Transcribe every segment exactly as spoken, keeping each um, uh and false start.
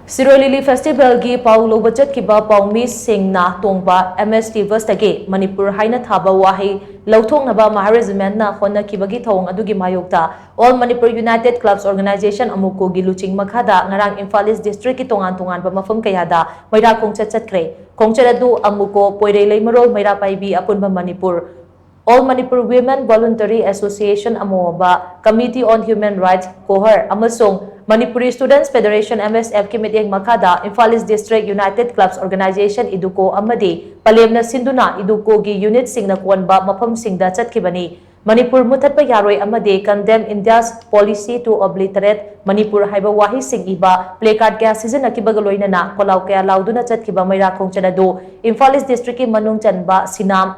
ꯁꯤꯔꯣꯏ ꯂꯤꯂꯤ ꯐꯦꯁꯇꯤꯚꯦꯜꯒꯤ ꯄꯥꯎ ꯂꯧꯕ ꯆꯠꯈꯤꯕ ꯄꯥꯎꯃꯤꯁꯤꯡꯅ ꯇꯣꯡꯕ ꯑꯦꯝ ꯑꯦꯁ ꯇꯤ ꯕꯁꯇꯒꯤ ꯃꯅꯤꯄꯨꯔ ꯍꯥꯏꯅ ꯊꯥꯕ ꯋꯥꯍꯩ ꯂꯧꯊꯣꯛꯅꯕ ꯃꯍꯥ ꯔꯦꯖꯤꯃꯦꯟꯠꯅ ꯍꯣꯠꯅꯈꯤꯕꯒꯤ ꯊꯧꯑꯣꯡ ꯑꯗꯨꯒꯤ ꯃꯥꯌꯣꯛꯇ All Manipur United Clubs Organization, ꯑꯃꯨꯀꯣꯒꯤ ꯂꯨꯆꯤꯡ ꯃꯈꯥꯗ ꯉꯔꯥꯡ ꯏꯝꯐꯥꯜ ꯏꯁ ꯗꯤꯁꯇ꯭ꯔꯤꯛꯀꯤ ꯇꯣꯉꯥꯟ ꯇꯣꯉꯥꯟꯕ ꯃꯐꯝ ꯀꯌꯥꯗ ꯃꯩꯔꯥ ꯈꯣꯡꯆꯠ ꯆꯠꯈ꯭ꯔꯦ꯫ ꯈꯣꯡꯆꯠ ꯑꯗꯨ ꯑꯃꯨꯀꯣ ꯄꯣꯏꯔꯩ ꯂꯩꯃꯔꯣꯜ ꯃꯩꯔꯥ ꯄꯥꯏꯕꯤ ꯑꯄꯨꯟꯕ Manipur, All Manipur Women Voluntary Association, ꯑꯃꯣꯕ, Committee on Human Rights, ꯀꯣꯍꯔ, ꯑꯃꯁꯨꯡ Manipuri Students Federation, M S F, ꯀꯤ ꯃꯤꯠꯌꯦꯡ ꯃꯈꯥꯗ ꯏꯝꯐꯥꯜ ꯏꯁ ꯗꯤꯁꯇ꯭ꯔꯤꯛ ꯌꯨꯅꯥꯏꯇꯦꯗ ꯀ꯭ꯂꯕꯁ ꯑꯣꯔꯒꯅꯥꯏꯖꯦꯁꯟ, ꯏꯗꯨꯀꯣ, ꯑꯃꯗꯤ ꯄꯂꯦꯝꯅ ꯁꯤꯟꯗꯨꯅ ꯏꯗꯨꯀꯣꯒꯤ ꯌꯨꯅꯤꯠꯁꯤꯡꯅ ꯀꯣꯟꯕ ꯃꯐꯝꯁꯤꯡꯗ ꯆꯠꯈꯤꯕꯅꯤ꯫ ꯃꯅꯤꯄꯨꯔ ꯃꯨꯊꯠꯄ ꯌꯥꯔꯣꯏ ꯑꯃꯗꯤ Condemn India's Policy to Obliterate Manipur ꯍꯥꯏꯕ ꯋꯥꯍꯩꯁꯤꯡ ꯏꯕ placard ꯀꯌꯥ ꯁꯤꯖꯤꯟꯅꯈꯤꯕꯒ ꯂꯣꯏꯅꯅ ꯈꯣꯜꯂꯥꯎ ꯀꯌꯥ ꯂꯥꯎꯗꯨꯅ ꯆꯠꯈꯤꯕ ꯃꯩꯔꯥ ꯈꯣꯡꯆꯠ ꯑꯗꯨ ꯏꯝꯐꯥꯜ ꯏꯁ ꯗꯤꯁꯇ꯭ꯔꯤꯛꯀꯤ ꯃꯅꯨꯡ ꯆꯟꯕ ꯁꯤꯅꯥꯝ,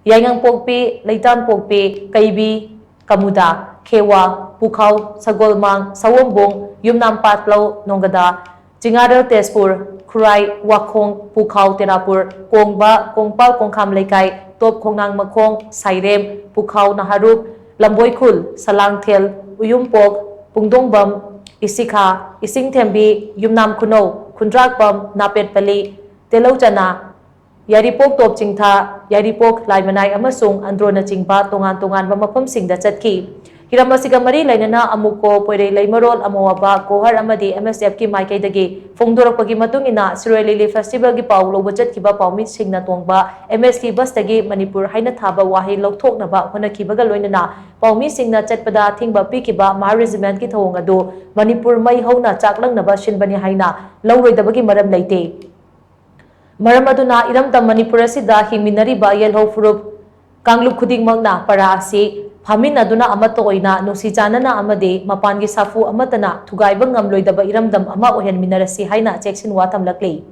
ꯌꯥꯏꯉꯪꯄꯣꯛꯄꯤ, ꯂꯩꯇꯥꯟꯄꯣꯛꯄꯤ, ꯀꯩꯕꯤ, ꯀꯃꯨꯗꯥ, ꯈꯦꯋꯥ, ꯄꯨꯈꯥꯎ, ꯁꯒꯣꯜꯃꯥꯡ, ꯁꯑꯣꯝꯕꯨꯡ, ꯌꯨꯝꯅꯥꯝ ꯄꯥꯠꯂꯧ, ꯅꯣꯡꯒꯗꯥ, ꯆꯤꯉꯥꯔꯦꯜ ꯇꯦꯖꯄꯨꯔ, ꯈꯨꯔꯥꯏ, ꯋꯥꯈꯣꯡ, ꯄꯨꯈꯥꯎ ꯇꯦꯔꯥꯄꯨꯔ, ꯀꯣꯡꯕ, ꯀꯣꯡꯄꯥꯜ ꯀꯣꯡꯈꯥꯝ ꯂꯩꯀꯥꯏ, ꯇꯣꯞ ꯈꯣꯡꯅꯥꯡ ꯃꯈꯣꯡ, ꯁꯥꯏꯔꯦꯝ, ꯄꯨꯈꯥꯎ ꯅꯍꯥꯔꯨꯞ, ꯂꯝꯕꯣꯏꯈꯨꯜ, ꯁꯂꯥꯡꯊꯦꯜ, ꯎꯌꯨꯝꯄꯣꯛ, ꯄꯨꯡꯗꯣꯡꯕꯝ, ꯏꯁꯤꯈꯥ, ꯏꯁꯤꯡꯊꯦꯝꯕꯤ, ꯌꯨꯝꯅꯥꯝ ꯈꯨꯅꯧ, ꯈꯨꯟꯗ꯭ꯔꯥꯛꯄꯝ, ꯅꯥꯄꯦꯠꯄꯂꯤ, ꯇꯦꯂꯧꯆꯅꯥ, ꯌꯥꯏꯔꯤꯄꯣꯛ ꯇꯣꯞ ꯆꯤꯡꯊꯥ, ꯌꯥꯏꯔꯤꯄꯣꯛ, ꯂꯥꯏꯃꯅꯥꯏ ꯑꯃꯁꯨꯡ ꯑꯟꯗ꯭ꯔꯣꯅꯆꯤꯡꯕ ꯇꯣꯉꯥꯟ ꯇꯣꯉꯥꯟꯕ ꯃꯐꯝꯁꯤꯡꯗ ꯆꯠꯈꯤ꯫ ꯍꯤꯔꯝ ꯑꯁꯤꯒ ꯃꯔꯤ ꯂꯩꯅꯅ ꯑꯃꯨꯀꯣ, ꯄꯣꯏꯔꯩ ꯂꯩꯃꯔꯣꯜ, ꯑꯃꯣꯋꯥꯕ, ꯀꯣꯍꯔ ꯑꯃꯗꯤ M S F ꯀꯤ ꯃꯥꯏꯀꯩꯗꯒꯤ ꯐꯣꯡꯗꯣꯔꯛꯄꯒꯤ ꯃꯇꯨꯡ ꯏꯟꯅ, ꯁꯤꯔꯣꯏ ꯂꯤꯂꯤ ꯐꯦꯁꯇꯤꯚꯦꯜꯒꯤ ꯄꯥꯎ ꯂꯧꯕ ꯆꯠꯈꯤꯕ ꯄꯥꯎꯃꯤꯁꯤꯡꯅ ꯇꯣꯡꯕ M S T ꯕꯁꯇꯒꯤ ꯃꯅꯤꯄꯨꯔ ꯍꯥꯏꯅ ꯊꯥꯕ ꯋꯥꯍꯩ ꯂꯧꯊꯣꯛꯅꯕ ꯍꯣꯠꯅꯈꯤꯕꯒ ꯂꯣꯏꯅꯅ ꯄꯥꯎꯃꯤꯁꯤꯡꯅ ꯆꯠꯄꯗ ꯑꯊꯤꯡꯕ ꯄꯤꯈꯤꯕ ꯃꯍꯥ ꯔꯦꯖꯤꯃꯦꯟꯠꯀꯤ ꯊꯧꯑꯣꯡ ꯑꯗꯨ ꯃꯅꯤꯄꯨꯔ ꯃꯩ ꯍꯧꯅ ꯆꯥꯛꯂꯪꯅꯕ ꯁꯤꯟꯕꯅꯤ ꯍꯥꯏꯅ ꯂꯧꯔꯣꯏꯗꯕꯒꯤ ꯃꯔꯝ ꯂꯩꯇꯦ꯫ ꯃꯔꯝ ꯑꯗꯨꯅ ꯏꯔꯝꯗꯝ ꯃꯅꯤꯄꯨꯔ ꯑꯁꯤꯗ ꯍꯤꯡꯃꯤꯟꯅꯔꯤꯕ ꯌꯦꯜꯍꯧ ꯐꯨꯔꯨꯞ ꯀꯥꯡꯂꯨꯞ ꯈꯨꯗꯤꯡꯃꯛꯅ ꯄꯔꯥ ꯑꯁꯤ ꯐꯥꯃꯤꯟꯅꯗꯨꯅ ꯑꯃꯠꯇ ꯑꯣꯏꯅ ꯅꯨꯡꯁꯤ ꯆꯥꯟꯅꯅ ꯑꯃꯗꯤ ꯃꯄꯥꯟꯒꯤ ꯁꯥꯐꯨ ꯑꯃꯠꯇꯅ ꯊꯨꯒꯥꯏꯕ ꯉꯝꯂꯣꯏꯗꯕ ꯏꯔꯝꯗꯝ ꯑꯃ ꯑꯣꯏꯍꯟꯃꯤꯟꯅꯔꯁꯤ ꯍꯥꯏꯅ ꯆꯦꯛꯁꯤꯟ ꯋꯥ ꯊꯝꯂꯛꯂꯤ꯫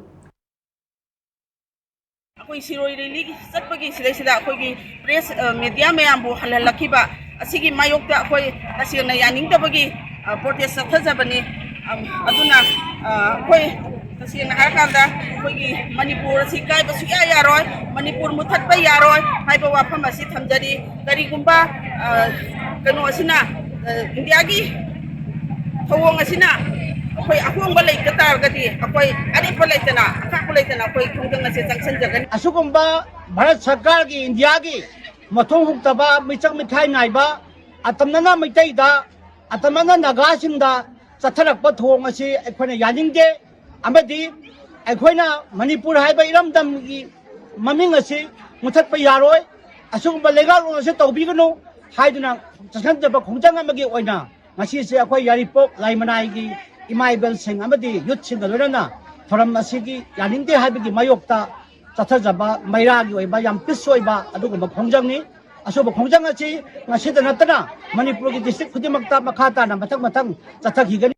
ꯑꯩꯈꯣꯏ ꯁꯤꯔꯣꯏ ꯔꯦꯂꯤ ꯆꯠꯄꯒꯤ ꯁꯤꯗꯩꯁꯤꯗ ꯑꯩꯈꯣꯏꯒꯤ ꯄ꯭ꯔꯦꯁ, ꯑ, ꯃꯦꯗꯤꯌꯥ ꯃꯌꯥꯝꯕꯨ ꯍꯜꯍꯜꯂꯛꯈꯤꯕ ꯑꯁꯤꯒꯤ ꯃꯥꯌꯣꯛꯇ ꯑꯩꯈꯣꯏ ꯇꯁꯦꯡꯅ ꯌꯥꯅꯤꯡꯗꯕꯒꯤ, ꯑ, ꯄ꯭ꯔꯣꯇꯦꯁ ꯆꯠꯊꯖꯕꯅꯤ꯫ ꯑꯝ, ꯑꯗꯨꯅ, ꯑ, ꯑꯩꯈꯣꯏ ꯇꯁꯦꯡꯅ ꯍꯥꯏꯔꯀꯥꯟꯗ ꯑꯩꯈꯣꯏꯒꯤ ꯃꯅꯤꯄꯨꯔ ꯑꯁꯤ ꯀꯥꯏꯕ ꯁꯨꯡꯌꯥ ꯌꯥꯔꯣꯏ, ꯃꯅꯤꯄꯨꯔ ꯃꯨꯊꯠꯄ ꯌꯥꯔꯣꯏ ꯍꯥꯏꯕ ꯋꯥꯐꯝ ꯑꯁꯤ ꯊꯝꯖꯔꯤ꯫ ꯀꯔꯤꯒꯨꯝꯕ, ꯑ, ꯀꯩꯅꯣ ꯑꯁꯤꯅ, ꯑ, ꯏꯟꯗꯤꯌꯥꯒꯤ ꯊꯧꯑꯣꯡ ꯑꯁꯤꯅ ꯑꯩꯈꯣꯏ ꯑꯍꯣꯡꯕ ꯂꯩꯇ ꯇꯥꯔꯒꯗꯤ ꯑꯩꯈꯣꯏ ꯑꯔꯦꯞꯄ ꯂꯩꯇꯅ, ꯑꯀꯥꯛꯄ ꯂꯩꯇꯅ ꯑꯩꯈꯣꯏ ꯈꯣꯡꯖꯪ ꯑꯁꯦ ꯆꯪꯁꯤꯟꯖꯒꯅꯤ꯫ ꯑꯁꯤꯒꯨꯝꯕ ꯚꯥꯔꯠ ꯁꯔꯀꯥꯔꯒꯤ, ꯏꯟꯗꯤꯌꯥꯒꯤ ꯃꯊꯣꯡ ꯍꯨꯛꯇꯕ, ꯃꯤꯆꯪ ꯃꯤꯈꯥꯏ ꯅꯥꯏꯕ, ꯑꯇꯝꯅꯅ ꯃꯩꯇꯩꯗ, ꯑꯇꯝꯅꯅ ꯅꯥꯒꯥꯁꯤꯡꯗ ꯆꯠꯊꯔꯛꯄ ꯊꯧꯑꯣꯡ ꯑꯁꯤ ꯑꯩꯈꯣꯏꯅ ꯌꯥꯅꯤꯡꯗꯦ꯫ ꯑꯃꯗꯤ ꯑꯩꯈꯣꯏꯅ ꯃꯅꯤꯄꯨꯔ ꯍꯥꯏꯕ ꯏꯔꯝꯗꯝꯒꯤ ꯃꯃꯤꯡ ꯑꯁꯤ ꯃꯨꯊꯠꯄ ꯌꯥꯔꯣꯏ꯫ ꯑꯁꯤꯒꯨꯝꯕ ꯂꯩꯉꯥꯛꯂꯣꯟ ꯑꯁꯤ ꯇꯧꯕꯤꯒꯅꯨ ꯍꯥꯏꯗꯨꯅ ꯆꯪꯁꯤꯟꯖꯕ ꯈꯣꯡꯖꯪ ꯑꯃꯒꯤ ꯑꯣꯏꯅ ꯉꯁꯤꯁꯦ ꯑꯩꯈꯣꯏ ꯌꯥꯏꯔꯤꯄꯣꯛ ꯂꯥꯏꯃꯅꯥꯏꯒꯤ ꯏꯃꯥ ꯏꯕꯦꯜꯁꯤꯡ ꯑꯃꯗꯤ ꯌꯨꯠꯁꯤꯡꯒ ꯂꯣꯏꯅꯅ ꯊꯧꯔꯝ ꯑꯁꯤꯒꯤ ꯌꯥꯅꯤꯡꯗꯦ ꯍꯥꯏꯕꯒꯤ ꯃꯥꯌꯣꯛꯇ ꯆꯠꯊꯖꯕ ꯃꯩꯔꯥꯒꯤ ꯑꯣꯏꯕ ꯌꯥꯝ ꯄꯤꯁ ꯑꯣꯏꯕ ꯑꯗꯨꯒꯨꯝꯕ ꯈꯣꯡꯖꯪꯅꯤ꯫ ꯑꯁꯨꯝꯕ ꯈꯣꯡꯖꯪ ꯑꯁꯤ ꯉꯁꯤꯗ ꯅꯠꯇꯅ ꯃꯅꯤꯄꯨꯔꯒꯤ ꯗꯤꯁꯇ꯭ꯔꯤꯛ ꯈꯨꯗꯤꯡꯃꯛꯇ ꯃꯈꯥ ꯇꯥꯅ ꯃꯊꯪ ꯃꯊꯪ ꯆꯠꯊꯈꯤꯒꯅꯤ꯫